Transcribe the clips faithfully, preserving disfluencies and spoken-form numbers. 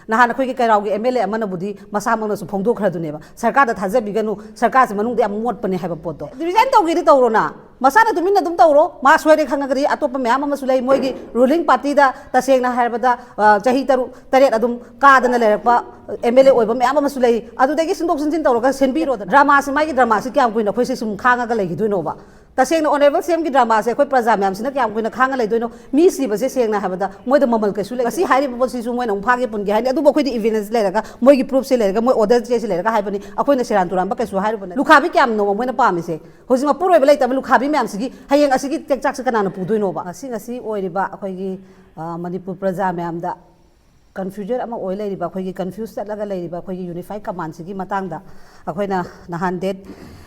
ꯅꯍꯥꯟ ꯑꯩꯈꯣꯏꯒꯤ ꯀꯩꯔꯥꯎꯒꯤ M L A ꯑꯃꯅꯕꯨꯗꯤ ꯃꯁꯥꯃꯛꯅꯁꯨ ꯐꯣꯡꯗꯣꯛꯈ꯭ꯔꯗꯨꯅꯦꯕ, "ꯁꯔꯀꯥꯔꯗ ꯊꯥꯖꯕꯤꯒꯅꯨ, ꯁꯔꯀꯥꯔꯁꯦ ꯃꯅꯨꯡꯗ ꯌꯥꯝ ꯃꯣꯠꯄꯅꯦ" ꯍꯥꯏꯕ ꯄꯣꯠꯇꯣ꯫ ꯔꯤꯖꯥꯏꯟ ꯇꯧꯒꯦꯗꯤ ꯇꯧꯔꯣꯅ, ꯃꯁꯥꯅ ꯇꯨꯃꯤꯟꯅ ꯑꯗꯨꯝ ꯇꯧꯔꯣ, ꯃꯥ ꯁꯣꯏꯔꯦ ꯈꯪꯉꯒꯗꯤ꯫ ꯑꯇꯣꯞꯄ ꯃꯌꯥꯝ ꯑꯃꯁꯨ ꯂꯩ, ꯃꯣꯏꯒꯤ ꯔꯨꯂꯤꯡ ꯄꯥꯔꯇꯤꯗ ꯇꯁꯦꯡꯅ ꯍꯥꯏꯔꯕꯗ, ꯑ, ꯆꯍꯤ ꯇꯔꯨꯛ ꯇꯔꯦꯠ ꯑꯗꯨꯝ ꯀꯥꯗꯅ ꯂꯩꯔꯛꯄ ꯑꯦꯝ ꯑꯦꯜ ꯑꯦ ꯑꯣꯏꯕ ꯃꯌꯥꯝ ꯑꯃꯁꯨ ꯂꯩ꯫ ꯑꯗꯨꯗꯒꯤ ꯁꯤꯟꯗꯣꯛ ꯁꯤꯟꯖꯤꯟ ꯇꯧꯔꯒ ꯁꯦꯝꯕꯤꯔꯣꯗꯅ꯫ ꯗ꯭ꯔꯃꯥꯁꯤ, ꯃꯥꯒꯤ ꯗ꯭ꯔꯃꯥꯁꯤ ꯀꯌꯥꯝ ꯀꯨꯏꯅ ꯑꯩꯈꯣꯏꯁꯦ ꯁꯨꯝ ꯈꯥꯡꯉꯒ ꯂꯩꯈꯤꯗꯣꯏꯅꯣꯕ? ꯇꯁꯦꯡꯅ ꯑꯣꯅꯔꯦꯕꯜ ꯁꯤ ꯑꯦꯝꯒꯤ ꯗ꯭ꯔꯃꯥꯁꯦ ꯑꯩꯈꯣꯏ ꯄ꯭ꯔꯖꯥ ꯃꯌꯥꯝꯁꯤꯅ ꯀꯌꯥꯝ ꯀꯨꯏꯅ ꯈꯥꯡꯉ ꯂꯩꯗꯣꯏꯅꯣ? ꯃꯤ ꯁꯤꯕꯁꯦ ꯁꯦꯡꯅ ꯍꯥꯏꯕꯗ ꯃꯣꯏꯗ ꯃꯃꯜ ꯀꯩꯁꯨ ꯂꯩ꯫ ꯉꯁꯤ ꯍꯥꯏꯔꯤꯕ ꯄꯣꯠꯁꯤꯁꯨ ꯃꯣꯏꯅ ꯑꯃꯨꯛ ꯐꯥꯒꯦ ꯄꯨꯟꯒꯦ ꯍꯥꯏꯅꯤ, ꯑꯗꯨꯕꯨ ꯑꯩꯈꯣꯏꯗꯤ ꯏꯚꯤꯗꯦꯟꯁ ꯂꯩꯔꯒ, ꯃꯣꯏꯒꯤ ꯄ꯭ꯔꯨꯐꯁꯦ ꯂꯩꯔꯒ, ꯃꯣꯏ ꯑꯣꯔꯗꯔ ꯆꯦꯁꯦ ꯂꯩꯔꯒ ꯍꯥꯏꯕꯅꯤ꯫ ꯑꯩꯈꯣꯏꯅ ꯁꯦꯔꯥꯟ ꯇꯨꯔꯥꯟꯕ ꯀꯩꯁꯨ ꯍꯥꯏꯔꯨꯕ ꯅꯠꯇꯦ꯫ ꯂꯨꯈꯥꯕꯤ ꯀꯌꯥꯝꯅꯣꯕ ꯃꯣꯏꯅ ꯄꯥꯝꯃꯤꯁꯦ? ꯍꯧꯖꯤꯛ ꯃꯄꯨꯔꯣꯏꯕ ꯂꯩꯇꯕ ꯂꯨꯈꯥꯕꯤ ꯃꯌꯥꯝꯁꯤꯒꯤ ꯍꯌꯦꯡ ꯑꯁꯤꯒꯤ ꯇꯦꯛꯆꯥꯛꯁꯦ ꯀꯅꯥꯅ ꯄꯨꯗꯣꯏꯅꯣꯕ? ꯉꯁꯤ, ꯉꯁꯤ ꯑꯣꯏꯔꯤꯕ ꯑꯩꯈꯣꯏꯒꯤ, ꯑ, ꯃꯅꯤꯄꯨꯔ ꯄ꯭ꯔꯖꯥ ꯃꯌꯥꯝꯗ ꯀꯟꯐ꯭ꯌꯨꯖꯟ ꯑꯃ ꯑꯣꯏ ꯂꯩꯔꯤꯕ, ꯑꯩꯈꯣꯏꯒꯤ ꯀꯟꯐ꯭ꯌꯨꯁ ꯆꯠꯂꯒ ꯂꯩꯔꯤꯕ ꯑꯩꯈꯣꯏꯒꯤ ꯌꯨꯅꯤꯐꯥꯏꯠ ꯀꯃꯥꯟꯁꯤꯒꯤ ꯃꯇꯥꯡꯗ ꯑꯩꯈꯣꯏꯅ ꯅꯍꯥꯟ ꯗꯦꯠ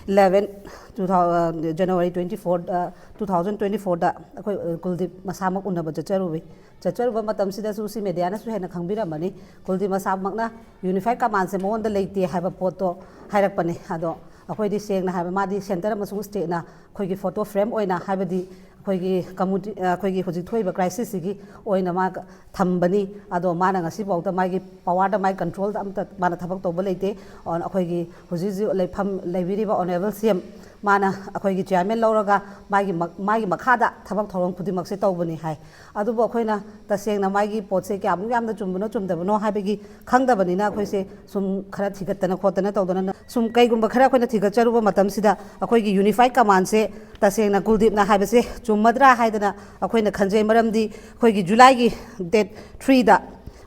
ꯏꯂꯦꯚꯦꯟ, ꯇꯨ ꯊꯥꯎ-, ꯑ, ꯖꯅꯋꯥꯔꯤ ꯇ꯭ꯋꯦꯟꯇꯤ ꯐꯣꯔꯗ, ꯇꯨ ꯊꯥꯎꯖꯟ ꯇ꯭ꯋꯦꯟꯇꯤ ꯐꯣꯔꯗ ꯑꯩꯈꯣꯏ, ꯑ, ꯀꯨꯜꯗꯤꯞ ꯃꯁꯥꯃꯛ ꯎꯅꯕ ꯆꯠꯆꯔꯨꯏ꯫ ꯆꯠꯆꯔꯨꯕ ꯃꯇꯝꯁꯤꯗꯁꯨ, ꯁꯤ ꯃꯦꯗꯤꯌꯥꯅꯁꯨ ꯍꯦꯟꯅ ꯈꯪꯕꯤꯔꯝꯃꯅꯤ, ꯀꯨꯜꯗꯤꯞ ꯃꯁꯥꯃꯛꯅ ꯌꯨꯅꯤꯐꯥꯏꯠ ꯀꯃꯥꯟꯁꯦ ꯃꯉꯣꯟꯗ ꯂꯩꯇꯦ ꯍꯥꯏꯕ ꯄꯣꯠꯇꯣ ꯍꯥꯏꯔꯛꯄꯅꯦ꯫ ꯑꯗꯣ ꯑꯩꯈꯣꯏꯗꯤ ꯁꯦꯡꯅ ꯍꯥꯏꯕ, ꯃꯥꯗꯤ ꯁꯦꯟꯇꯔ ꯑꯃꯁꯨꯡ ꯁ꯭ꯇꯦꯠꯅ ꯑꯩꯈꯣꯏꯒꯤ ꯐꯣꯇꯣ ꯐ꯭ꯔꯦꯝ ꯑꯣꯏꯅ, ꯍꯥꯏꯕꯗꯤ ꯑꯩꯈꯣꯏꯒꯤ ꯀꯝꯃꯨꯅꯤꯇꯤ, ꯑꯩꯈꯣꯏꯒꯤ ꯍꯧꯖꯤꯛ ꯊꯣꯛꯏꯕ ꯀ꯭ꯔꯥꯏꯁꯤꯁꯁꯤꯒꯤ ꯑꯣꯏꯅ ꯃꯥ ꯊꯝꯕꯅꯤ꯫ ꯑꯗꯣ ꯃꯥꯅ ꯉꯁꯤꯐꯥꯎꯗ ꯃꯥꯒꯤ ꯄꯋꯥꯔꯗ, ꯃꯥꯒꯤ ꯀꯟꯇ꯭ꯔꯣꯜꯗ ꯑꯝꯇ ꯃꯥꯅ ꯊꯕꯛ ꯇꯧꯕ ꯂꯩꯇꯦ꯫ ꯑꯣ, ꯑꯩꯈꯣꯏꯒꯤ ꯍꯧꯖꯤꯛ ꯍꯧꯖꯤꯛ ꯂꯩꯐꯝ ꯂꯩꯕꯤꯔꯤꯕ ꯑꯣꯅꯔꯦꯕꯜ ꯁꯤ ꯑꯦꯝ, ꯃꯥꯅ ꯑꯩꯈꯣꯏꯒꯤ ꯆꯤꯌꯥꯔꯃꯦꯟ ꯂꯧꯔꯒ ꯃꯥꯒꯤ ꯃꯛ-, ꯃꯥꯒꯤ ꯃꯈꯥꯗ ꯊꯕꯛ ꯊꯧꯔꯝ ꯈꯨꯗꯤꯡꯃꯛꯁꯦ ꯇꯧꯕꯅꯤ ꯍꯥꯏ꯫ ꯑꯗꯨꯕꯨ ꯑꯩꯈꯣꯏꯅ ꯇꯁꯦꯡꯅ ꯃꯥꯒꯤ ꯄꯣꯠꯁꯦ ꯀꯌꯥꯃꯨꯛ ꯌꯥꯝꯅ ꯆꯨꯝꯕꯅꯣ ꯆꯨꯝꯗꯕꯅꯣ ꯍꯥꯏꯕꯒꯤ ꯈꯪꯗꯕꯅꯤꯅ, ꯑꯩꯈꯣꯏꯁꯦ ꯁꯨꯝ ꯈꯔ ꯊꯤꯒꯠꯇꯅ ꯈꯣꯠꯇꯅ ꯇꯧꯗꯅ, ꯁꯨꯝ ꯀꯩꯒꯨꯝꯕ ꯈꯔ ꯑꯩꯈꯣꯏꯅ ꯊꯤꯒꯠꯆꯔꯨꯕ ꯃꯇꯝꯁꯤꯗ, ꯑꯩꯈꯣꯏꯒꯤ ꯌꯨꯅꯤꯐꯥꯏꯠ ꯀꯃꯥꯟꯁꯦ ꯇꯁꯦꯡꯅ ꯀꯨꯜꯗꯤꯞꯅ ꯍꯥꯏꯕꯁꯦ ꯆꯨꯝꯃꯗ꯭ꯔꯥ ꯍꯥꯏꯗꯅ ꯑꯩꯈꯣꯏꯅ ꯈꯟꯖꯩ꯫ ꯃꯔꯝꯗꯤ ꯑꯩꯈꯣꯏꯒꯤ ꯖꯨꯂꯥꯏꯒꯤ ꯗꯦꯠ ꯊ꯭ꯔꯤꯗ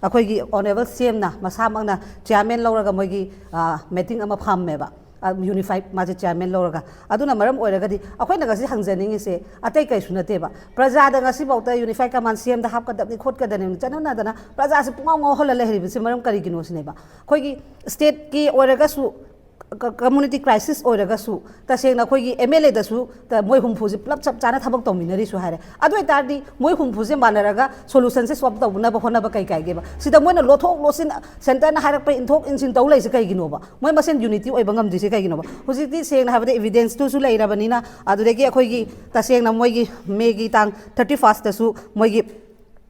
ꯑꯩꯈꯣꯏꯒꯤ ꯑꯣꯅꯔꯦꯕꯜ ꯁꯤ ꯑꯦꯝꯅ ꯃꯁꯥꯃꯛꯅ ꯆꯤꯌꯥꯔꯃꯦꯟ ꯂꯧꯔꯒ ꯃꯣꯏꯒꯤ, ꯑ, ꯃꯤꯇꯤꯡ ꯑꯃ ꯐꯝꯃꯦꯕ, ꯑ, ꯌꯨꯅꯤꯐꯥꯏꯠ ꯃꯥꯁꯦ ꯆꯤꯌꯥꯔꯃꯦꯟ ꯂꯧꯔꯒ꯫ ꯑꯗꯨꯅ ꯃꯔꯝ ꯑꯣꯏꯔꯒꯗꯤ ꯑꯩꯈꯣꯏꯅ ꯉꯁꯤ ꯍꯪꯖꯅꯤꯡꯉꯤꯁꯦ ꯑꯇꯩ ꯀꯩꯁꯨ ꯅꯠꯇꯦꯕ꯫ ꯄ꯭ꯔꯖꯥꯗ ꯉꯁꯤꯐꯥꯎꯗ ꯌꯨꯅꯤꯐꯥꯏꯠ ꯀꯃꯥꯟ ꯁꯤ ꯑꯦꯝꯗ ꯍꯥꯞꯀꯗꯕꯅꯤ ꯈꯣꯠꯀꯗꯕꯅꯤ ꯆꯠꯅꯅꯗꯅ ꯄ꯭ꯔꯖꯥꯁꯦ ꯄꯨꯡꯉꯥꯎ ꯉꯥꯎꯍꯜꯂ ꯂꯩꯍꯜꯂꯤꯕꯁꯤ ꯃꯔꯝ ꯀꯔꯤꯒꯤꯅꯣ ꯁꯤꯅꯦꯕ꯫ ꯑꯩꯈꯣꯏꯒꯤ ꯁ꯭ꯇꯦꯠꯀꯤ ꯑꯣꯏꯔꯒꯁꯨ, ꯀ-, ꯀꯝꯃꯨꯅꯤꯇꯤ ꯀ꯭ꯔꯥꯏꯁꯤꯁ ꯑꯣꯏꯔꯒꯁꯨ, ꯇꯁꯦꯡꯅ ꯑꯩꯈꯣꯏꯒꯤ ꯑꯦꯝ ꯑꯦꯜ ꯑꯦꯗꯁꯨ ꯇ-, ꯃꯣꯏ ꯍꯨꯝꯐꯨꯁꯦ ꯄꯨꯂꯞ ꯆꯞ ꯆꯥꯅ ꯊꯕꯛ ꯇꯧꯃꯤꯟꯅꯔꯤꯁꯨ ꯍꯥꯏꯔꯦ꯫ ꯑꯗꯨ ꯑꯣꯏꯇꯥꯔꯗꯤ ꯃꯣꯏ ꯍꯨꯝꯐꯨꯁꯦ ꯃꯥꯟꯅꯔꯒ ꯁꯣꯂꯨꯁꯟꯁꯦ ꯁꯣꯜꯕ ꯇꯧꯅꯕ ꯍꯣꯠꯅꯕ ꯀꯩ ꯀꯥꯏꯒꯦꯕ? ꯁꯤꯗ ꯃꯣꯏꯅ ꯂꯣꯠꯊꯣꯛ ꯂꯣꯠꯁꯤꯟ, ꯁꯦꯟꯇꯔꯅ ꯍꯥꯏꯔꯛꯄ ꯏꯟꯊꯣꯛ ꯏꯟꯁꯤꯟ ꯇꯧ ꯂꯩꯁꯦ ꯀꯩꯒꯤꯅꯣꯕ? ꯃꯣꯏ ꯃꯁꯦꯟ ꯌꯨꯅꯤꯇꯤ ꯑꯣꯏꯕ ꯉꯝꯗ꯭ꯔꯤꯁꯦ ꯀꯩꯒꯤꯅꯣꯕ? ꯍꯧꯖꯤꯛꯇꯤ ꯁꯦꯡꯅ ꯍꯥꯏꯕꯗ ꯏꯚꯤꯗꯦꯟꯁꯇꯨꯁꯨ ꯂꯩꯔꯕꯅꯤꯅ, ꯑꯗꯨꯗꯒꯤ ꯑꯩꯈꯣꯏꯒꯤ ꯇꯁꯦꯡꯅ ꯃꯣꯏꯒꯤ ꯃꯦꯒꯤ ꯇꯥꯡ ꯊꯥꯔꯇꯤ ꯐꯥꯔꯁꯇꯁꯨ ꯃꯣꯏꯒꯤ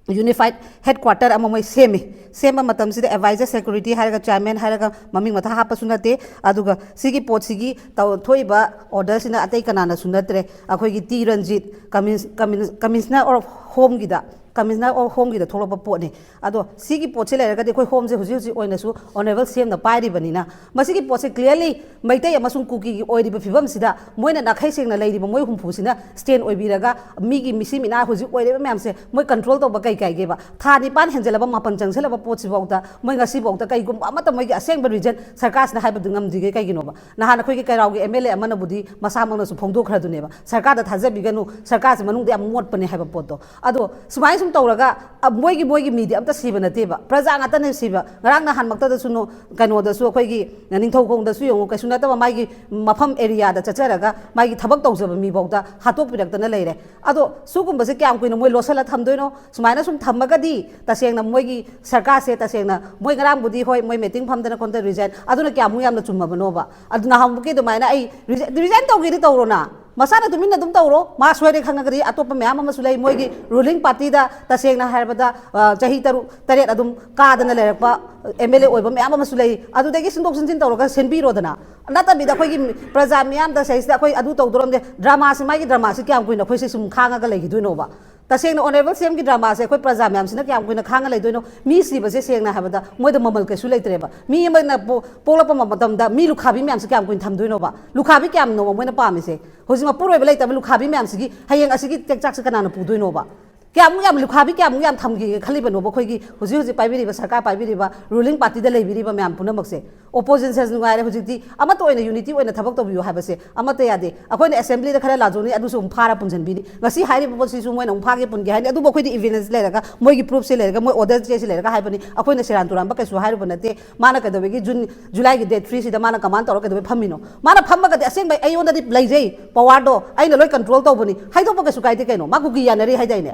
ꯌꯨꯅꯤꯐꯥꯏꯠ ꯍꯦꯗꯀ꯭ꯋꯥꯇꯔ ꯑꯃ ꯃꯣꯏ ꯁꯦꯝꯃꯤ꯫ ꯁꯦꯝꯕ ꯃꯇꯝꯁꯤꯗ ꯑꯦꯗꯚꯥꯏꯖꯔ ꯁꯦꯀ꯭ꯌꯨꯔꯤꯇꯤ ꯍꯥꯏꯔꯒ ꯆꯤꯌꯔꯃꯦꯟ ꯍꯥꯏꯔꯒ ꯃꯃꯤꯡ ꯃꯊꯥ ꯍꯥꯞꯄꯁꯨ ꯅꯠꯇꯦ꯫ ꯑꯗꯨꯒ ꯁꯤꯒꯤ ꯄꯣꯠꯁꯤꯒꯤ ꯇꯧ-, ꯊꯣꯛꯏꯕ ꯑꯣꯔꯗꯔꯁꯤꯅ ꯑꯇꯩ ꯀꯅꯥꯅꯁꯨ ꯅꯠꯇ꯭ꯔꯦ, ꯑꯩꯈꯣꯏꯒꯤ ꯇꯤ ꯔꯟꯖꯤꯠ, ꯀꯃꯤꯟ-, ꯀꯃꯤꯟ-, ꯀꯃꯤꯁꯅꯔ ꯑꯣꯐ ꯍꯣꯝꯒꯤꯗ, ꯀꯃꯤꯁꯅꯔ ꯑꯣꯐ ꯍꯣꯝꯒꯤꯗ ꯊꯣꯛꯂꯛꯄ ꯄꯣꯠꯅꯤ꯫ ꯑꯗꯣ ꯁꯤꯒꯤ ꯄꯣꯠꯁꯤ ꯂꯩꯔꯒꯗꯤ ꯑꯩꯈꯣꯏ ꯍꯣꯝꯁꯦ ꯍꯧꯖꯤꯛ ꯍꯧꯖꯤꯛ ꯑꯣꯏꯅꯁꯨ ꯑꯣꯅꯔꯦꯕꯜ ꯁꯤ ꯑꯦꯝꯅ ꯄꯥꯏꯔꯤꯕꯅꯤꯅ, ꯃꯁꯤꯒꯤ ꯄꯣꯠꯁꯦ ꯀ꯭ꯂꯤꯌꯔꯂꯤ ꯃꯩꯇꯩ ꯑꯃꯁꯨꯡ ꯀꯨꯀꯤꯒꯤ ꯑꯣꯏꯔꯤꯕ ꯐꯤꯕꯝꯁꯤꯗ ꯃꯣꯏꯅ ꯅꯥꯈꯩ ꯁꯦꯡꯅ ꯂꯩꯔꯤꯕ ꯃꯣꯏ ꯍꯨꯝꯐꯨꯁꯤꯅ ꯁ꯭ꯇꯦꯟ ꯑꯣꯏꯕꯤꯔꯒ, ꯃꯤꯒꯤ ꯃꯤꯁꯤ ꯃꯤꯅꯥ ꯍꯧꯖꯤꯛ ꯑꯣꯏꯔꯤꯕ ꯃꯌꯥꯝꯁꯦ ꯃꯣꯏ ꯀꯟꯇ꯭ꯔꯣꯜ ꯇꯧꯕ ꯀꯩ ꯀꯥꯏꯒꯦꯕ? ꯊꯥ ꯅꯤꯄꯥꯟ ꯍꯦꯟꯖꯜꯂꯕ, ꯃꯥꯄꯟ ꯆꯪꯁꯜꯂꯕ ꯄꯣꯠꯁꯤꯐꯥꯎꯗ ꯃꯣꯏ ꯉꯁꯤꯐꯥꯎꯗ ꯀꯩꯒꯨꯝꯕ ꯑꯃꯠꯇ ꯃꯣꯏꯒꯤ ꯑꯁꯦꯡꯕ ꯔꯤꯖꯟ ꯁꯔꯀꯥꯔꯁꯤꯅ ꯍꯥꯏꯕꯗꯨ ꯉꯝꯗ꯭ꯔꯤꯒꯦ ꯀꯩꯒꯤꯅꯣꯕ? ꯅꯍꯥꯟ ꯑꯩꯈꯣꯏꯒꯤ ꯀꯩꯔꯥꯎꯒꯤ ꯑꯦꯝ ꯑꯦꯜ ꯑꯦ ꯑꯃꯅꯕꯨꯗꯤ ꯃꯁꯥꯃꯛꯅꯁꯨ ꯐꯣꯡꯗꯣꯛꯈ꯭ꯔꯗꯨꯅꯦꯕ, ꯁꯔꯀꯥꯔꯗ ꯊꯥꯖꯕꯤꯒꯅꯨ, ꯁꯔꯀꯥꯔꯁꯤ ꯃꯅꯨꯡꯗ ꯌꯥꯝ ꯃꯣꯠꯄꯅꯦ ꯍꯥꯏꯕ ꯄꯣꯠꯇꯣ꯫ ꯑꯗꯣ ꯁꯨꯃꯥꯏꯅ ꯁꯨꯝ ꯇꯧꯔꯒ, ꯑ, ꯃꯣꯏꯒꯤ, ꯃꯣꯏꯒꯤ ꯃꯤꯗꯤ ꯑꯝꯇ ꯁꯤꯕ ꯅꯠꯇꯦꯕ, ꯄ꯭ꯔꯖꯥ ꯉꯥꯛꯇꯅꯦ ꯁꯤꯕ꯫ ꯉꯔꯥꯡ ꯅꯍꯥꯟꯃꯛꯇꯗꯁꯨ ꯅꯣ-, ꯀꯩꯅꯣꯗꯁꯨ, ꯑꯩꯈꯣꯏꯒꯤ ꯅꯤꯡꯊꯧꯈꯣꯡꯗꯁꯨ ꯌꯦꯡꯉꯨ, ꯀꯩꯁꯨ ꯅꯠꯇꯕ ꯃꯥꯒꯤ ꯃꯐꯝ ꯑꯦꯔꯤꯌꯥꯗ ꯆꯠꯆꯔꯒ ꯃꯥꯒꯤ ꯊꯕꯛ ꯇꯧꯖꯕ ꯃꯤꯐꯥꯎꯗ ꯍꯥꯠꯇꯣꯛꯄꯤꯔꯛꯇꯅ ꯂꯩꯔꯦ꯫ ꯑꯗꯣ ꯁꯤꯒꯨꯝꯕꯁꯦ ꯀꯌꯥꯝ ꯀꯨꯏꯅ ꯃꯣꯏ ꯂꯣꯠꯁꯤꯜꯂ ꯊꯝꯗꯣꯏꯅꯣ? ꯁꯨꯃꯥꯏꯅ ꯁꯨꯝ ꯊꯝꯃꯒꯗꯤ ꯇꯁꯦꯡꯅ ꯃꯣꯏꯒꯤ ꯁꯔꯀꯥꯔꯁꯦ, ꯇꯁꯦꯡꯅ ꯃꯣꯏ ꯉꯔꯥꯡꯕꯨꯗꯤ ꯍꯣꯏ, ꯃꯣꯏ ꯃꯤꯇꯤꯡ ꯐꯝꯗꯅ ꯈꯣꯠꯇꯅ ꯔꯤꯖꯥꯏꯟ, ꯑꯗꯨꯅ ꯀꯌꯥꯃꯨꯛ ꯌꯥꯝꯅ ꯆꯨꯝꯃꯕꯅꯣꯕ? ꯑꯗꯨ ꯅꯍꯥꯟꯃꯨꯛꯀꯤ ꯑꯗꯨꯃꯥꯏꯅ ꯑꯩ ꯔꯤꯖꯥꯏꯟ, ꯔꯤꯖꯥꯏꯟ ꯇꯧꯒꯦꯗꯤ ꯇꯧꯔꯣꯅ, ꯃꯁꯥꯅ ꯇꯨꯃꯤꯟꯅ ꯑꯗꯨꯝ ꯇꯧꯔꯣ꯫ ꯃꯥ ꯁꯣꯏꯔꯦ ꯈꯪꯉꯒꯗꯤ ꯑꯇꯣꯞꯄ ꯃꯌꯥꯝ ꯑꯃꯁꯨ ꯂꯩ꯫ ꯃꯣꯏꯒꯤ ꯔꯨꯂꯤꯡ ꯄꯥꯔꯇꯤꯗ ꯇꯁꯦꯡꯅ ꯍꯥꯏꯔꯕꯗ, ꯑ, ꯆꯍꯤ ꯇꯔꯨꯛ ꯇꯔꯦꯠ ꯑꯗꯨꯝ ꯀꯥꯗꯅ ꯂꯩꯔꯛꯄ ꯑꯦꯝ ꯑꯦꯜ ꯑꯦ ꯑꯣꯏꯕ ꯃꯌꯥꯝ ꯑꯃꯁꯨ ꯂꯩ꯫ ꯑꯗꯨꯗꯒꯤ ꯁꯤꯟꯗꯣꯛ ꯁꯤꯟꯖꯤꯟ ꯇꯧꯔꯒ ꯁꯦꯝꯕꯤꯔꯣꯗꯅ꯫ ꯅꯠꯇꯕꯤꯗ ꯑꯩꯈꯣꯏꯒꯤ ꯄ꯭ꯔꯖꯥ ꯃꯤꯌꯥꯝꯗ ꯁꯤꯗꯩꯁꯤꯗ ꯑꯩꯈꯣꯏ ꯑꯗꯨ ꯇꯧꯗꯣꯔꯝꯗꯦ, ꯗ꯭ꯔꯃꯥꯁꯤ, ꯃꯥꯒꯤ ꯗ꯭ꯔꯃꯥꯁꯤ ꯀꯌꯥꯝ ꯀꯨꯏꯅ ꯑꯩꯈꯣꯏꯁꯦ ꯁꯨꯝ ꯈꯥꯡꯉꯒ ꯂꯩꯈꯤꯗꯣꯏꯅꯣꯕ? ꯇꯁꯦꯡꯅ ꯑꯣꯅꯔꯦꯕꯜ ꯁꯤ ꯑꯦꯝꯒꯤ ꯗ꯭ꯔꯃꯥꯁꯦ ꯑꯩꯈꯣꯏ ꯄ꯭ꯔꯖꯥ ꯃꯌꯥꯝꯁꯤꯅ ꯀꯌꯥꯝ ꯀꯨꯏꯅ ꯈꯥꯡꯉ ꯂꯩꯗꯣꯏꯅꯣ? ꯃꯤ ꯁꯤꯕꯁꯦ ꯁꯦꯡꯅ ꯍꯥꯏꯕꯗ ꯃꯣꯏꯗ ꯃꯃꯜ ꯀꯩꯁꯨ ꯂꯩꯇ꯭ꯔꯦꯕ꯫ ꯃꯤ ꯑꯃꯅ ꯄꯣ-, ꯄꯣꯛꯂꯛꯄ ꯃꯇꯝꯗ ꯃꯤ ꯂꯨꯈꯥꯕꯤ ꯃꯌꯥꯝꯁꯦ ꯀꯌꯥꯝ ꯀꯨꯏꯅ ꯊꯝꯗꯣꯏꯅꯣꯕ? ꯂꯨꯈꯥꯕꯤ ꯀꯌꯥꯝꯅꯣꯕ ꯃꯣꯏꯅ ꯄꯥꯝꯃꯤꯁꯦ? ꯍꯧꯖꯤꯛ ꯃꯄꯨꯔꯣꯏꯕ ꯂꯩꯇꯕ ꯂꯨꯈꯥꯕꯤ ꯃꯌꯥꯝꯁꯤꯒꯤ ꯍꯌꯦꯡ ꯑꯁꯤꯒꯤ ꯇꯦꯛꯆꯥꯛꯁꯦ ꯀꯅꯥꯅ ꯄꯨꯗꯣꯏꯅꯣꯕ? ꯀꯌꯥꯃꯨꯛ ꯌꯥꯝ, ꯂꯨꯈꯥꯕꯤ ꯀꯌꯥꯃꯨꯛ ꯌꯥꯝ ꯊꯝꯒꯦ ꯈꯜꯂꯤꯕꯅꯣꯕ ꯑꯩꯈꯣꯏꯒꯤ ꯍꯧꯖꯤꯛ ꯍꯧꯖꯤꯛ ꯄꯥꯏꯕꯤꯔꯤꯕ ꯁꯔꯀꯥꯔ, ꯄꯥꯏꯕꯤꯔꯤꯕ ꯔꯨꯂꯤꯡ ꯄꯥꯔꯇꯤꯗ ꯂꯩꯕꯤꯔꯤꯕ ꯃꯌꯥꯝ ꯄꯨꯝꯅꯃꯛꯁꯦ? ꯑꯣꯄꯣꯖꯤꯁꯟꯁ ꯅꯨꯡꯉꯥꯏꯔꯦ ꯍꯧꯖꯤꯛꯇꯤ, ꯑꯃꯠꯇ ꯑꯣꯏꯅ ꯌꯨꯅꯤꯇꯤ ꯑꯣꯏꯅ ꯊꯕꯛ ꯇꯧꯕꯤꯌꯨ ꯍꯥꯏꯕꯁꯦ ꯑꯃꯠꯇ ꯌꯥꯗꯦ꯫ ꯑꯩꯈꯣꯏꯅ ꯑꯦꯁꯦꯝꯕ꯭ꯂꯤꯗ ꯈꯔ ꯂꯥꯖꯧꯅꯤ, ꯑꯗꯨꯁꯨ ꯑꯃꯨꯛ ꯐꯥꯔ ꯄꯨꯟꯁꯤꯟꯕꯤꯅꯤ꯫ ꯉꯁꯤ ꯍꯥꯏꯔꯤꯕ ꯄꯣꯠꯁꯤꯁꯨ ꯃꯣꯏꯅ ꯑꯃꯨꯛ ꯐꯥꯒꯦ ꯄꯨꯟꯒꯦ ꯍꯥꯏꯅꯤ, ꯑꯗꯨꯕꯨ ꯑꯩꯈꯣꯏꯗꯤ ꯏꯚꯤꯗꯦꯟꯁ ꯂꯩꯔꯒ, ꯃꯣꯏꯒꯤ ꯄ꯭ꯔꯨꯐꯁꯦ ꯂꯩꯔꯒ, ꯃꯣꯏ ꯑꯣꯔꯗꯔ ꯆꯦꯁꯦ ꯂꯩꯔꯒ ꯍꯥꯏꯕꯅꯤ꯫ ꯑꯩꯈꯣꯏꯅ ꯁꯦꯔꯥꯟ ꯇꯨꯔꯥꯟꯕ ꯀꯩꯁꯨ ꯍꯥꯏꯔꯨꯕ ꯅꯠꯇꯦ꯫ ꯃꯥꯅ ꯀꯩꯗꯧꯕꯒꯤ ꯖꯨꯟ, ꯖꯨꯂꯥꯏꯒꯤ ꯗꯦꯠ ꯊ꯭ꯔꯤꯁꯤꯗ ꯃꯥꯅ ꯀꯃꯥꯟ ꯇꯧꯔꯒ ꯀꯩꯗꯧꯕꯩ ꯐꯝꯃꯤꯅꯣ? ꯃꯥꯅ ꯐꯝꯃꯒꯗꯤ ꯑꯁꯦꯡꯕ ꯑꯩꯉꯣꯟꯗꯗꯤ ꯂꯩꯖꯩ ꯄꯋꯥꯔꯗꯣ, ꯑꯩꯅ ꯂꯣꯏ ꯀꯟꯇ꯭ꯔꯣꯜ ꯇꯧꯕꯅꯤ, ꯍꯥꯏꯗꯣꯛꯄ ꯀꯩꯁꯨ ꯀꯥꯏꯗꯦ ꯀꯩꯅꯣ꯫ ꯃꯥ ꯀꯨꯀꯤ ꯌꯥꯅꯔꯤ ꯍꯥꯏꯗꯥꯏꯅꯦ?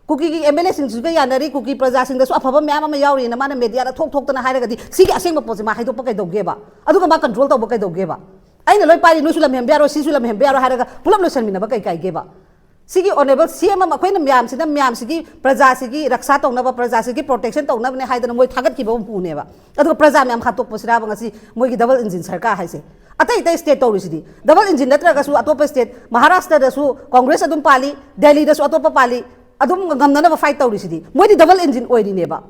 ꯀꯨꯀꯤꯒꯤ ꯑꯦꯝ ꯑꯦꯜ ꯑꯦꯁꯤꯡꯁꯤꯒ ꯌꯥꯅꯔꯤ, ꯀꯨꯀꯤ ꯄ꯭ꯔꯖꯥꯁꯤꯡꯗꯁꯨ ꯑꯐꯕ ꯃꯌꯥꯝ ꯑꯃ ꯌꯥꯎꯔꯤꯅ ꯃꯥꯅ ꯃꯦꯗꯤꯌꯥꯗ ꯊꯣꯛ ꯊꯣꯛꯇꯅ ꯍꯥꯏꯔꯒꯗꯤ ꯁꯤꯒꯤ ꯑꯁꯦꯡꯕ ꯄꯣꯠꯁꯦ ꯃꯥ ꯍꯥꯏꯗꯣꯛꯄ ꯀꯩꯗꯧꯒꯦꯕ? ꯑꯗꯨꯒ ꯃꯥ ꯀꯟꯇ꯭ꯔꯣꯜ ꯇꯧꯕ ꯀꯩꯗꯧꯒꯦꯕ? ꯑꯩꯅ ꯂꯣꯏ ꯄꯥꯏꯔꯤ, ꯅꯣꯏꯁꯨ ꯂꯝꯍꯦꯟꯕ ꯌꯥꯔꯣꯏ, ꯁꯤꯁꯨ ꯂꯝꯍꯦꯟꯕ ꯌꯥꯔꯣꯏ ꯍꯥꯏꯔꯒ ꯄꯨꯂꯞ ꯂꯣꯏꯁꯟꯃꯤꯟꯅꯕ ꯀꯩ ꯀꯥꯏꯒꯦꯕ? ꯁꯤꯒꯤ ꯑꯣꯅꯦꯕꯜ ꯁꯤ ꯑꯦꯝ ꯑꯃ ꯑꯩꯈꯣꯏꯅ ꯃꯌꯥꯝꯁꯤꯅ ꯃꯌꯥꯝꯁꯤꯒꯤ ꯄ꯭ꯔꯖꯥꯁꯤꯒꯤ ꯔꯛꯁꯥ ꯇꯧꯅꯕ, ꯄ꯭ꯔꯖꯥꯁꯤꯒꯤ ꯄ꯭ꯔꯣꯇꯦꯛꯁꯟ ꯇꯧꯅꯕꯅꯦ ꯍꯥꯏꯗꯅ ꯃꯣꯏ ꯊꯥꯒꯠꯈꯤꯕ ꯃꯄꯨꯅꯦꯕ꯫ ꯑꯗꯨꯒ ꯄ꯭ꯔꯖꯥ ꯃꯌꯥꯝ ꯍꯥꯠꯇꯣꯛꯄꯁꯤꯔꯥꯕ ꯉꯁꯤ ꯃꯣꯏꯒꯤ ꯗꯕꯜ ꯏꯟꯖꯤꯟ ꯁꯔꯀꯥꯔ ꯍꯥꯏꯁꯦ? ꯑꯇꯩ ꯑꯇꯩ ꯁ꯭ꯇꯦꯠ ꯇꯧꯔꯤꯁꯤꯗꯤ, ꯗꯕꯜ ꯏꯟꯖꯤꯟ ꯅꯠꯇ꯭ꯔꯒꯁꯨ ꯑꯇꯣꯞꯄ ꯁ꯭ꯇꯦꯠ, ꯃꯍꯥꯔꯥꯁꯇ꯭ꯔꯗꯁꯨ ꯀꯣꯡꯒ꯭ꯔꯦꯁ ꯑꯗꯨꯝ ꯄꯥꯜꯂꯤ, ꯗꯦꯜꯂꯤꯗꯁꯨ ꯑꯇꯣꯞꯄ ꯄꯥꯜꯂꯤ, ꯑꯗꯨꯝ ꯉꯝꯅꯅꯕ ꯐꯥꯏꯠ ꯇꯧꯔꯤꯁꯤꯗꯤ꯫ ꯃꯣꯏꯗꯤ ꯗꯕꯜ ꯏꯟꯖꯤꯟ ꯑꯣꯏꯔꯤꯅꯦꯕ꯫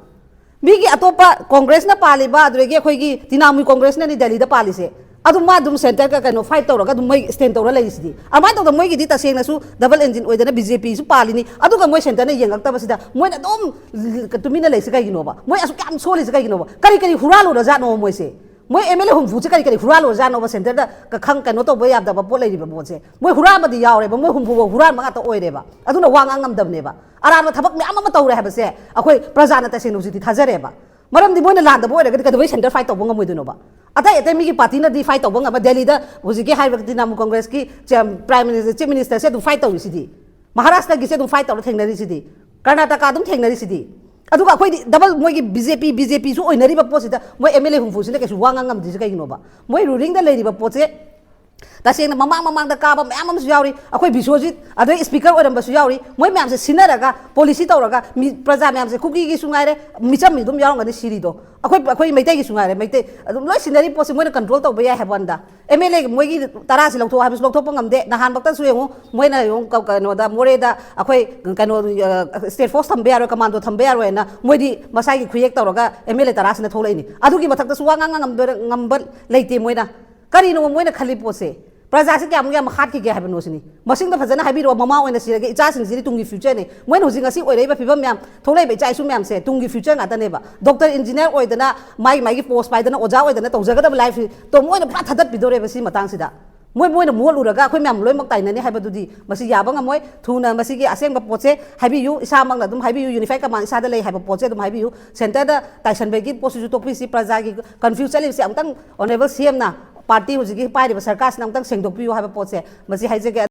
ꯃꯤꯒꯤ ꯑꯇꯣꯞꯄ ꯀꯣꯡꯒ꯭ꯔꯦꯁꯅ ꯄꯥꯜꯂꯤꯕ, ꯑꯗꯨꯗꯒꯤ ꯑꯩꯈꯣꯏꯒꯤ ꯇꯤꯅꯥꯃꯨꯏ ꯀꯣꯡꯒ꯭ꯔꯦꯁꯅꯅꯤ ꯗꯦꯜꯂꯤꯗ ꯄꯥꯜꯂꯤꯁꯦ꯫ ꯑꯗꯨ ꯃꯥ ꯑꯗꯨꯝ ꯁꯦꯟꯇꯔꯒ ꯀꯩꯅꯣ ꯐꯥꯏꯠ ꯇꯧꯔꯒ ꯑꯗꯨꯝ ꯃꯣꯏ ꯁ꯭ꯇꯦꯟ ꯇꯧꯔ ꯂꯩꯔꯤꯁꯤꯗꯤ꯫ ꯑꯗꯨꯃꯥꯏꯅ ꯇꯧꯗꯅ ꯃꯣꯏꯒꯤꯗꯤ ꯇꯁꯦꯡꯅꯁꯨ ꯗꯕꯜ ꯏꯟꯖꯤꯟ ꯑꯣꯏꯗꯅ ꯕꯤ ꯖꯦ ꯄꯤꯁꯨ ꯄꯥꯜꯂꯤꯅꯤ꯫ ꯑꯗꯨꯒ ꯃꯣꯏ ꯁꯦꯟꯇꯔꯅ ꯌꯦꯡꯉꯛꯇꯕꯁꯤꯗ ꯃꯣꯏꯅ ꯑꯗꯨꯝ ꯇꯨꯃꯤꯟꯅ ꯂꯩꯁꯤ ꯀꯩꯒꯤꯅꯣꯕ? ꯃꯣꯏ ꯑꯁꯨꯛ ꯌꯥꯝ ꯁꯣꯜꯂꯤꯁꯤ ꯀꯩꯒꯤꯅꯣꯕ? ꯀꯔꯤ ꯀꯔꯤ ꯍꯨꯔꯥꯜꯂꯨꯔꯖꯥꯠꯅꯣ ꯃꯣꯏꯁꯦ? ꯃꯣꯏ ꯑꯦꯝ ꯑꯦꯜ ꯑꯦ ꯍꯨꯝꯐꯨꯁꯦ ꯀꯔꯤ ꯀꯔꯤ ꯍꯨꯔꯥꯜꯂꯨꯔꯖꯥꯠꯅꯣꯕ? ꯁꯦꯟꯇꯔꯗ ꯈꯪ ꯀꯩꯅꯣ ꯇꯧꯕ ꯌꯥꯗꯕ ꯄꯣꯠ ꯂꯩꯔꯤꯕ ꯄꯣꯠꯁꯦ꯫ ꯃꯣꯏ ꯍꯨꯔꯥꯟꯕꯗꯤ ꯌꯥꯎꯔꯦꯕ, ꯃꯣꯏ ꯍꯨꯝꯐꯨꯐꯥꯎ ꯍꯨꯔꯥꯟꯕ ꯉꯥꯛꯇ ꯑꯣꯏꯔꯦꯕ꯫ ꯑꯗꯨꯅ ꯋꯥ ꯉꯥꯡ ꯉꯝꯗꯕꯅꯦꯕ꯫ ꯑꯔꯥꯟꯕ ꯊꯕꯛ ꯃꯌꯥꯝ ꯑꯃ ꯇꯧꯔꯦ ꯍꯥꯏꯕꯁꯦ ꯑꯩꯈꯣꯏ ꯄ꯭ꯔꯖꯥꯅ ꯇꯁꯦꯡꯅ ꯍꯧꯖꯤꯛꯇꯤ ꯊꯥꯖꯔꯦꯕ꯫ ꯃꯔꯝꯗꯤ ꯃꯣꯏꯅ ꯂꯥꯟꯗꯕ ꯑꯣꯏꯔꯒꯗꯤ ꯀꯩꯗꯧꯕꯩ ꯁꯦꯟꯇꯔ ꯐꯥꯏꯠ ꯇꯧꯕ ꯉꯝꯃꯣꯏꯗꯣꯏꯅꯣꯕ? ꯑꯇꯩ ꯑꯇꯩ ꯃꯤꯒꯤ ꯄꯥꯔꯇꯤꯅꯗꯤ ꯐꯥꯏꯠ ꯇꯧꯕ ꯉꯝꯕ, ꯗꯦꯜꯂꯤꯗ ꯍꯧꯖꯤꯛꯀꯤ ꯍꯥꯏꯔꯤꯕ ꯇ꯭ꯔꯤꯅꯥꯃꯨꯜ ꯀꯣꯡꯒ꯭ꯔꯦꯁꯀꯤ ꯆꯤꯌꯔ-, ꯄ꯭ꯔꯥꯏꯝ ꯃꯤꯅꯤꯁꯇꯔ, ꯆꯤꯐ ꯃꯤꯅꯤꯁꯇꯔꯁꯦ ꯑꯗꯨꯝ ꯐꯥꯏꯠ ꯇꯧꯔꯤꯁꯤꯗꯤ, ꯃꯍꯥꯔꯥꯁꯇ꯭ꯔꯒꯤꯁꯦ ꯑꯗꯨꯝ ꯐꯥꯏꯠ ꯇꯧꯔ ꯊꯦꯡꯅꯔꯤꯁꯤꯗꯤ, ꯀꯔꯅꯥꯇꯀꯥ ꯑꯗꯨꯝ ꯊꯦꯡꯅꯔꯤꯁꯤꯗꯤ꯫ ꯑꯗꯨꯒ ꯑꯩꯈꯣꯏꯗꯤ ꯗꯕꯜ ꯃꯣꯏꯒꯤ ꯕꯤ ꯖꯦ ꯄꯤ, ꯕꯤ ꯖꯦ ꯄꯤꯁꯨ ꯑꯣꯏꯅꯔꯤꯕ ꯄꯣꯠꯁꯤꯗ ꯃꯣꯏ ꯑꯦꯝ ꯑꯦꯜ ꯑꯦ ꯍꯨꯝꯐꯨꯁꯤꯅ ꯀꯩꯁꯨ ꯋꯥ ꯉꯥꯡ ꯉꯝꯗ꯭ꯔꯤꯁꯦ ꯀꯩꯒꯤꯅꯣꯕ? ꯃꯣꯏ ꯔꯨꯂꯤꯡꯗ ꯂꯩꯔꯤꯕ ꯄꯣꯠꯁꯦ ꯇꯁꯦꯡꯅ ꯃꯃꯥꯡ ꯃꯃꯥꯡꯗ ꯀꯥꯕ ꯃꯌꯥꯝ ꯑꯃꯁꯨ ꯌꯥꯎꯔꯤ, ꯑꯩꯈꯣꯏ ꯕꯤꯁ꯭ꯋꯖꯤꯠ ꯑꯗꯩ ꯁ꯭ꯄꯤꯀꯔ ꯑꯣꯏꯔꯝꯕꯁꯨ ꯌꯥꯎꯔꯤ꯫ ꯃꯣꯏ ꯃꯌꯥꯝꯁꯦ ꯁꯤꯟꯅꯔꯒ ꯄꯣꯂꯤꯁꯤ ꯇꯧꯔꯒ ꯃꯤ, ꯄ꯭ꯔꯖꯥ ꯃꯌꯥꯝꯁꯦ, ꯀꯨꯀꯤꯒꯤꯁꯨ ꯉꯥꯏꯔꯦ, ꯃꯤꯆꯝ ꯃꯤ ꯑꯗꯨꯝ ꯌꯥꯎꯔꯝꯒꯅꯤ ꯁꯤꯔꯤꯗꯣ, ꯑꯩꯈꯣꯏ, ꯑꯩꯈꯣꯏ ꯃꯩꯇꯩꯒꯤꯁꯨ ꯉꯥꯏꯔꯦ, ꯃꯩꯇꯩ ꯑꯗꯨꯝ ꯂꯣꯏ ꯁꯤꯟꯅꯔꯤ ꯄꯣꯠꯁꯦ ꯃꯣꯏꯅ ꯀꯟꯇ꯭ꯔꯣꯜ ꯇꯧꯕ ꯌꯥꯏ ꯍꯥꯏꯕ ꯋꯥꯅꯤꯗ꯫ ꯑꯦꯝ ꯑꯦꯜ ꯑꯦ ꯃꯣꯏꯒꯤ ꯇꯔꯥꯁꯤ ꯂꯧꯊꯣꯛꯑꯣ ꯍꯥꯏꯕꯁꯨ ꯂꯧꯊꯣꯛꯄ ꯉꯝꯗꯦ꯫ ꯅꯍꯥꯟꯃꯛꯇꯁꯨ ꯌꯦꯡꯉꯨ, ꯃꯣꯏꯅ ꯌꯦꯡꯉꯨ ꯀ-, ꯀꯩꯅꯣꯗ, ꯃꯣꯔꯦꯗ ꯑꯩꯈꯣꯏ ꯀꯩꯅꯣ, ꯑ, ꯁ꯭ꯇꯦꯠ ꯐꯣꯔꯁ ꯊꯝꯕ ꯌꯥꯔꯣꯏ, ꯀꯃꯥꯟꯗꯣ ꯊꯝꯕ ꯌꯥꯔꯣꯏꯅ ꯃꯣꯏꯗꯤ ꯃꯁꯥꯒꯤ ꯈꯨꯌꯦꯛ ꯇꯧꯔꯒ ꯑꯦꯝ ꯑꯦꯜ ꯑꯦ ꯇꯔꯥꯁꯤꯅ ꯊꯣꯛꯂꯛꯏꯅꯤ꯫ ꯑꯗꯨꯒꯤ ꯃꯊꯛꯇꯁꯨ ꯋꯥ ꯉꯥꯡ ꯉꯝꯗꯣꯏꯔ-, ꯉꯝꯕ ꯂꯩꯇꯦ ꯃꯣꯏꯅ꯫ ꯀꯔꯤꯅꯣ ꯃꯣꯏꯅ ꯈꯜꯂꯤ ꯄꯣꯠꯁꯦ? ꯄ꯭ꯔꯖꯥꯁꯦ ꯀꯌꯥꯃꯨꯛ ꯌꯥꯝ ꯍꯥꯠꯈꯤꯒꯦ ꯍꯥꯏꯕꯅꯣ ꯁꯤꯅꯤ꯫ ꯃꯁꯤꯡꯗꯣ ꯐꯖꯅ ꯍꯥꯏꯕꯤꯔꯛꯑꯣ, ꯃꯃꯥ ꯑꯣꯏꯅ ꯁꯤꯔꯒꯦ, ꯏꯆꯥꯁꯤꯡꯁꯤꯗꯤ ꯇꯨꯡꯒꯤ ꯐ꯭ꯌꯨꯆꯔꯅꯦ꯫ ꯃꯣꯏꯅ ꯍꯧꯖꯤꯛ ꯉꯁꯤ ꯑꯣꯏꯔꯛꯏꯕ ꯐꯤꯕꯝ ꯃꯌꯥꯝ, ꯊꯣꯛꯂꯛꯏꯕ ꯏꯆꯥ ꯏꯁꯨ ꯃꯌꯥꯝꯁꯦ ꯇꯨꯡꯒꯤ ꯐ꯭ꯌꯨꯆꯔ ꯉꯥꯛꯇꯅꯦꯕ꯫ ꯗꯣꯛꯇꯔ, ꯏꯟꯖꯤꯅꯤꯌꯥꯔ ꯑꯣꯏꯗꯅ, ꯃꯥꯒꯤ, ꯃꯥꯒꯤ ꯄꯣꯁ ꯄꯥꯏꯗꯅ, ꯑꯣꯖꯥ ꯑꯣꯏꯗꯅ ꯇꯧꯖꯒꯗꯕ ꯂꯥꯏꯐꯁꯤꯗꯣ ꯃꯣꯏꯅ ꯄꯨꯔꯥ ꯊꯥꯗꯠꯄꯤꯗꯣꯔꯦꯕ ꯁꯤ ꯃꯇꯥꯡꯁꯤꯗ꯫ ꯃꯣꯏ, ꯃꯣꯏꯅ ꯃꯣꯠꯂꯨꯔꯒ ꯑꯩꯈꯣꯏ ꯃꯌꯥꯝ ꯂꯣꯏꯅꯃꯛ ꯇꯥꯏꯅꯅꯤ ꯍꯥꯏꯕꯗꯨꯗꯤ ꯃꯁꯤ ꯌꯥꯕ ꯉꯝꯃꯣꯏ꯫ ꯊꯨꯅ ꯃꯁꯤꯒꯤ ꯑꯁꯦꯡꯕ ꯄꯣꯠꯁꯦ ꯍꯥꯏꯕꯤꯌꯨ, ꯏꯁꯥꯃꯛꯅ ꯑꯗꯨꯝ ꯍꯥꯏꯕꯤꯌꯨ, ꯌꯨꯅꯤꯐꯥꯏꯠ ꯀꯃꯥꯟ ꯏꯁꯥꯗ ꯂꯩ ꯍꯥꯏꯕ ꯄꯣꯠꯁꯦ ꯑꯗꯨꯝ ꯍꯥꯏꯕꯤꯌꯨ꯫ ꯁꯦꯟꯇꯔꯗ ꯇꯥꯏꯁꯟꯕꯒꯤ ꯄꯣꯠꯁꯤꯁꯨ ꯇꯣꯛꯄꯤꯁꯤ꯫ ꯄ꯭ꯔꯖꯥꯒꯤ ꯀꯟꯐ꯭ꯌꯨꯁ ꯆꯠꯂꯤꯕꯁꯦ ꯑꯃꯨꯛꯇꯪ ꯑꯣꯅꯔꯦꯕꯜ ꯁꯤ ꯑꯦꯝꯅ ꯄꯥꯔꯇꯤ ꯍꯧꯖꯤꯛꯀꯤ ꯄꯥꯏꯔꯤꯕ ꯁꯔꯀꯥꯔꯁꯤꯅ ꯑꯃꯨꯛꯇꯪ ꯁꯦꯡꯗꯣꯛꯄꯤꯌꯨ ꯍꯥꯏꯕ ꯄꯣꯠꯁꯦ ꯃꯁꯤ ꯍꯥꯏꯖꯒꯦ꯫